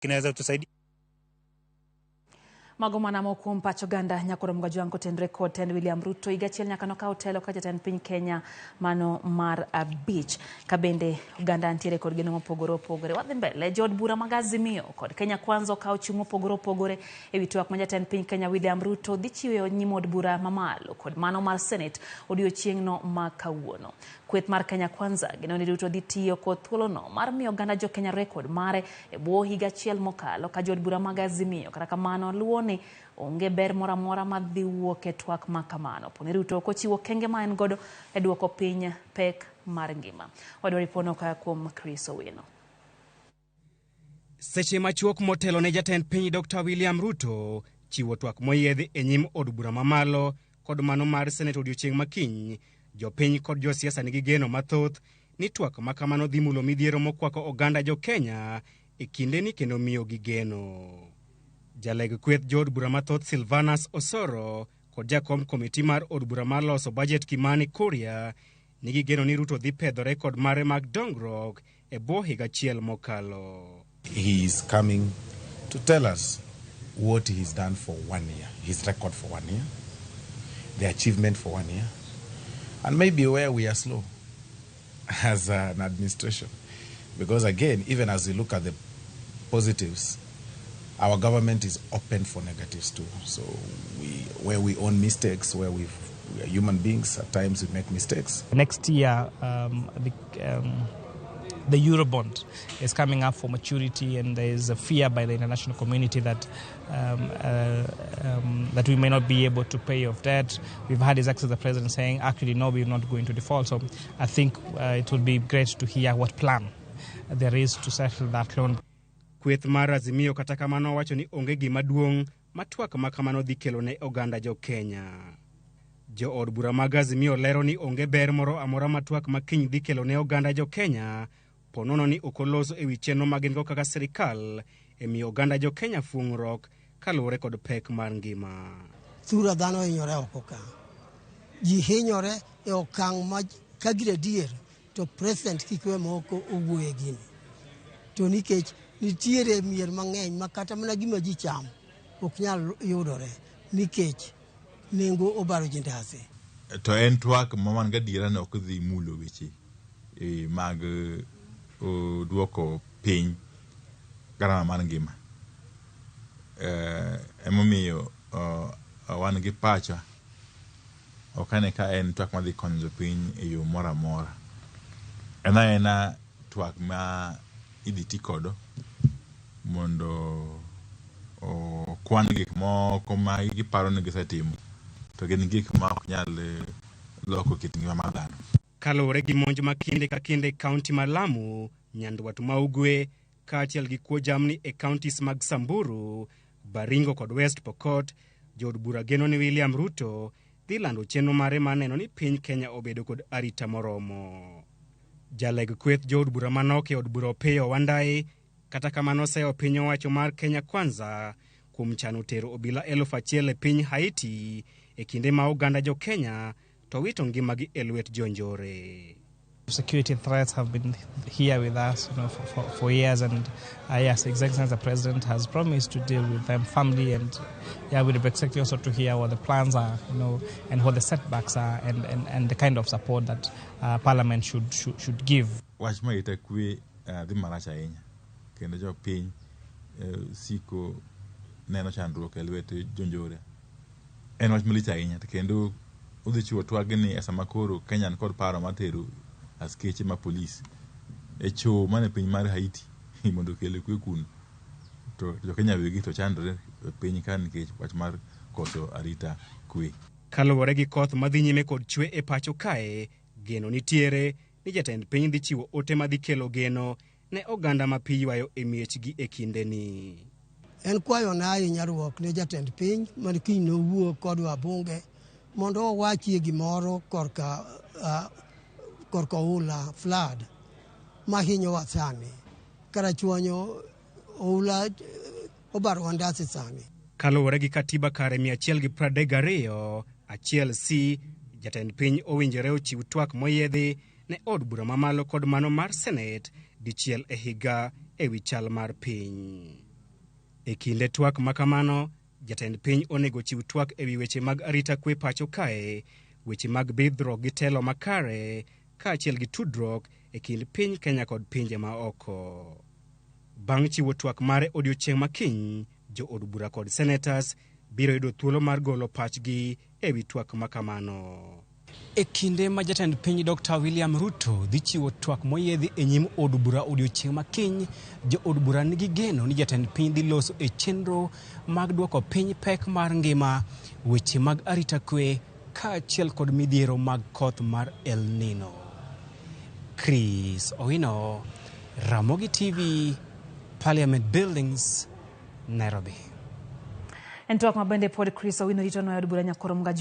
Kinaweza tusaidia. Mago mana moko kuom pach oganda nyakoro Mgajwang' kotenre kod tend William Ruto higa achiel nyaka nokaw telo ka jatend piny Kenya mano mar 5. Ka bende oganda ntiere kod geno mopogore opogore. Wadhi mbele, jood bura mag Azimio kod Kenya Kwanza okawo chung' mopogore opogore ewi twak ma jatend piny Kenya William Ruto dhi chiwo e nyim od bura mamalo kod mano mar Senate odiochieng'no ma kawuono. Kweth mar Kenya Kwanza geno ni Ruto dhi tiyo kod thuolono mar miyo oganda jo Kenya rekod mare e bwo higa achiel mokalo ka jood bura mag Azimio kata kamano luwo ni onge ber moro amora madhi wuok e twak ma kamano. Poni Ruto ok ochiwo okenge ma en godo e duoko piny pek mar ngima. Wadwa ripono koa kuom Chris Owino. Seche machuok motelo ne jatend piny Dr. William Ruto chiwo twak moyiedhi e nyim od bura mamalo kod mano mar Senate odiochieng' makiny, jopiny kod josiasa nigi geno mathoth ni twak ma kamano dhi mulo midhiero mokwako oganda jo Kenya e kindeni kendo miyogi geno. Jaleg kweth jood bura mathoth Silvanus Osoro kod jakom komiti mar od bura mar loso bajet Kimani Kuria nigi geno ni Ruto dhi pedho rekod mare mag dongruok e bwo higa achiel mokalo. He is coming to tell us what he's done for 1 year, his record for 1 year, the achievement for 1 year, and maybe where we are slow as an administration. Because again, even as we look at the positives, our government is open for negatives too. So where we own mistakes, where we are human beings, at times we make mistakes. Next year, the Eurobond is coming up for maturity, and there is a fear by the international community that that we may not be able to pay off debt. We've had His Excellency the President saying, actually, no, we're not going to default. So I think it would be great to hear what plan there is to settle that loan. Kweth mar Azimio kata kamano wacho ni onge gima duong' ma twak ma kamano dhi kelo ne oganda jo Kenya. Jo od bura mag Azimio lero ni onge ber moro amora ma twak ma kiny dhi kelo ne oganda jo Kenya po nono ni ok oloso ewi chenro ma gin go kaka sirikal e miyo oganda jo Kenya fuong'ruok kaluwore kod pek mar ngima. Thura dhano hinyore oko ka. Ji hinyore e okang' ma ka gir adier to president kik we moko owuoye gini. To nikech nitiere mier mang'eny ma kata mana gima ji cham ok nyal yudore nikech nengo obaro ji ndasi. To en twak ma wan gadiera ni ok dhi mulo weche mag duoko piny garama mar ngima. Emomiyo wan gi pacha ok ane ka en twak madhi konyo jopiny e yo moro amora. En aena twak ma idhi ti kodo mondo okwan gik moko ma giparo ni gisetimo to gin gik ma ok nyal loko kit ngima mar dhano. Kaluwore gi monj ma kinde ka kinde e kaunti mar Lamu, Nyandwat ma Ugwe, kaachiel gi kuo jamni e counties mag Samburu, Baringo kod West Pokot, jood bura geno ni William Ruto dhi lando chenro mare mar neno ni piny Kenya obedo kod arita moromo. Jaleg kweth jood bura manok e od bura Opiyo Wandayi kata kamano oseyo piny owacho mar Kenya Kwanza kuom chano tero obila 1000 e piny Haiti e kinde ma oganda jo Kenya to wito ngimagi e lwet jonjore. Security threats have been here with us, you know, for years, and yes, His Excellency the President has promised to deal with them firmly, and yeah, we'd be expecting also to hear what the plans are, you know, and what the setbacks are, and the kind of support that Parliament should give. Wach ma ita kwe dhi marach ahinya kendo jopiny siko neno chandruok e lwet jonjore. En wach malich ahinya to kendo odhi chiwo twagni e sama koro Kenya ni kod paro mar tero askeche ma polis e choo mane piny mar Haiti mondo okel kwe kuno. To jo Kenya wegi to chandore e piny ka nikech wach mar koso arita kwe. Kaluwore gi koth madhi nyime kod chwe e pacho kae, geno nitiere ni jatend piny dhi chiwo ote madhi kelo geno ne oganda ma pi ywayo e miechgi e kindeni. En kwayona ahinya ruok ne jatend piny man kiny nowuo kodwa bunge mondo owachie gimoro korka oula flood mahinyowa sani. Karachuonyo oula obaro wandasi sani. Kaluwore gi katiba kare 132 1C, jatend piny owinjore ochiw twak moyiedhi ne od bura mamalo kod mano mar Senate dichiel e higa ewi chal mar piny. E kinde twak ma kamano, jatend piny onego chiw twak ewi weche mag arita kwe pacho kae, weche mag bidhruok gi telo makare, kaachiel gi tudruok e kind piny Kenya kod pinje ma oko. Bang' chiwo twak mare odiochieng' ma kiny, jo od bura kod senators biro yudo thuolo mar golo pachgi ewi twak ma kamano. E kinde ma jatend piny Dr. William Ruto dhi chiwo twak moyiedhi e nyim od bura odiochieng' ma kiny, jo od bura nigi geno ni jatend piny dhi loso e chenro mag duoko piny pek mar ngima, weche mag arita kwe kaachiel kod midhiero mag koth mar El Nino. Chris Owino, Ramogi TV, Parliament Buildings, Nairobi. En twak ma bende pod Chris Owino rito noyo od bura nyakoro mga